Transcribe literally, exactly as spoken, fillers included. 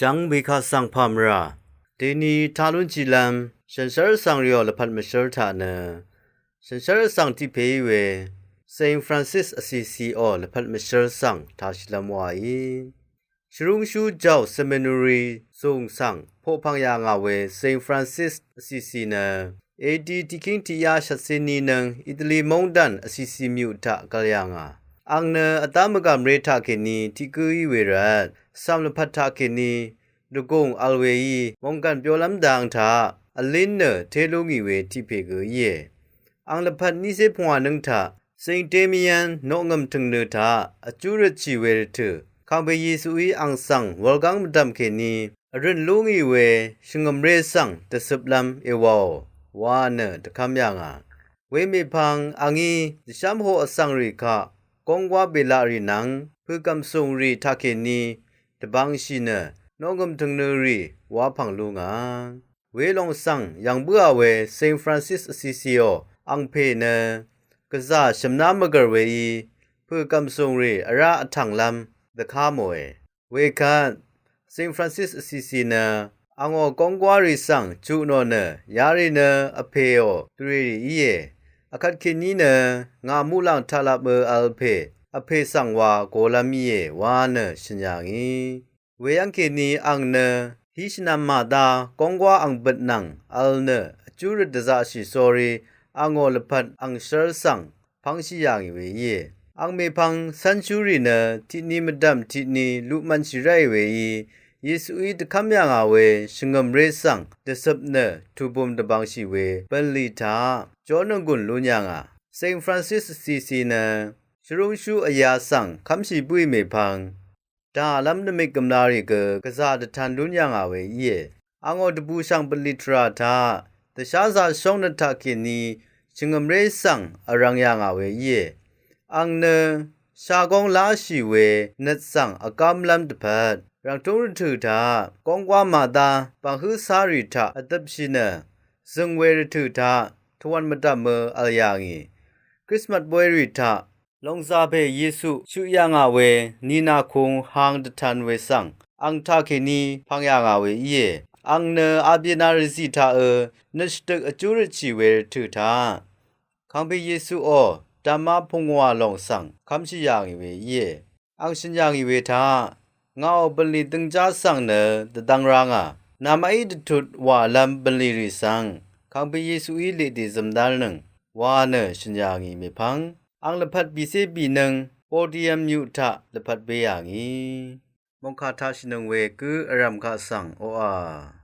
Jvng wekaq svng pà mvrà deni taq lúnshìlv́m shànshér vsvng rìò lvpat mvshér taq nø shànshér vsvng tiq pè í we Saint Francis Assisi ò lvpat mvshér svng taq shìlv́m wàí. Shvrúngshú jàò seminary zùng svng poqpv̀ng yà ngà we Saint Francis Assisi nø A D tiqkíng tiqyá shvtcé ní nøng Italy móngdàn Assisi myuq taq gv̀l yà ngà. Àng nø vdá mvgàmré taqkèní tiq gǿ í we rvt cv̀m lvpat taqkèní dvgùng vl weí mònggàn byolv́m dang taq vlín nø té lú ngì we tiq pè gø íe. Àng lvpat nícé pungwà nǿng taq Saint Damian noqngø̀m tø̀ngnø taq vjú røtshì we rvtø̀ kàngpè Yesuí àng svng wulgáng mvdv̀m kèní vrø̀n lú ngì we shvngø̀mré svng dvcøplv́m èwàò wa nø dvkv́m yà ngà. Wemèpvng àngí dvshv́mhoq vsvng rì kaq gónggwá bèlaq rì nvng pø̀gv̀msùng rì taqkèní dvbvngshì nø noqngø̀m tø̀ngnø rì wapv̀ng lú ngà. Welòng svng yv̀ng bǿà we Saint Francis Assisi ò àngpè nø gvzà shv̀mná mvgv̀r weí pø̀gv̀msùng rì vrá vtv̀nglv́m dvká mòe. Wekvt Saint Francis Assisi nø àngò gónggwá rì svng chuq nò nø yarì nø vpèò dvrèrì íe. Akvt kèní nø ngà muqlàng taqlap ø vl pè vpè svng wa golv́m íe wa nø shø̀n yà ngì. Weyv́ng kèní àng nø hí shvnvm màdá gónggwá àng bøt nvng vl nø vjú røt dvzaqshì sórí àngò lvpat àng shv́r svng pv́ngshì yà ngì we íe. Àng mèpvng cv́nshúrì nø tiqni mvdv̀m tiqni luqmvnshì ráì weí Yesuí dvkv́m yà ngà we shvngø̀mré svng dvcøp nø tùbùm dvbvngshì we bv̀nlì taq jórnònggùn lún yà ngà. Saint Francis Assisi nø shvrúngshú vyā svng kv́mshì bǿì mèpvng dàlv́m dvmik gv̀mlarì gø gvzà dvtan lún yà ngà we íe. Àngò dvbùshv̀ng bv̀nlì tvrà taq dvsházā shóngnøt taqkèní shvngø̀mré svng vrv̄ng yà ngà we íe. Àng nø shagóng láshì we nøt svng vgv́mlv́m dvpvt rv̀ngtúng rvtø̀ taq gónggwá màdá bv̀nghǿ cárì taq vdøpshì nø zø̀ng we rvtø̀ taq tvwv̀n mvdv̀m ø vl yà ngì. Krismas bóyrì taq lòngzà pè Yesu shøq yà ngà we nìnà kung hang dvtan we svng àng taqkèní pv̀ng yà ngà we íe. Àng nø abyvna rvzì taq ø nøt shvdøk vjú røtshì we rvtø̀ taq kàngpè Yesuò dv̀má pungwà lòng svng kv́mshì yà ngì we íe. Àng shø̀n yà ngì we taq ngàò bv̀nlì døngjá svng nø dvdvng ra ngà. Namaqí dvtut wàlv́m bv̀nlì rì svng kàngpè Yesuí leqdì zø̀mdálnøng wa nø shø̀n yà ngì mèpvng àng lvpat bìcé bìnøng podium myuq taq lvpat bé yà ngì. Mòngkà taq shvnøng we gǿ vrv̀m kaq svng oqà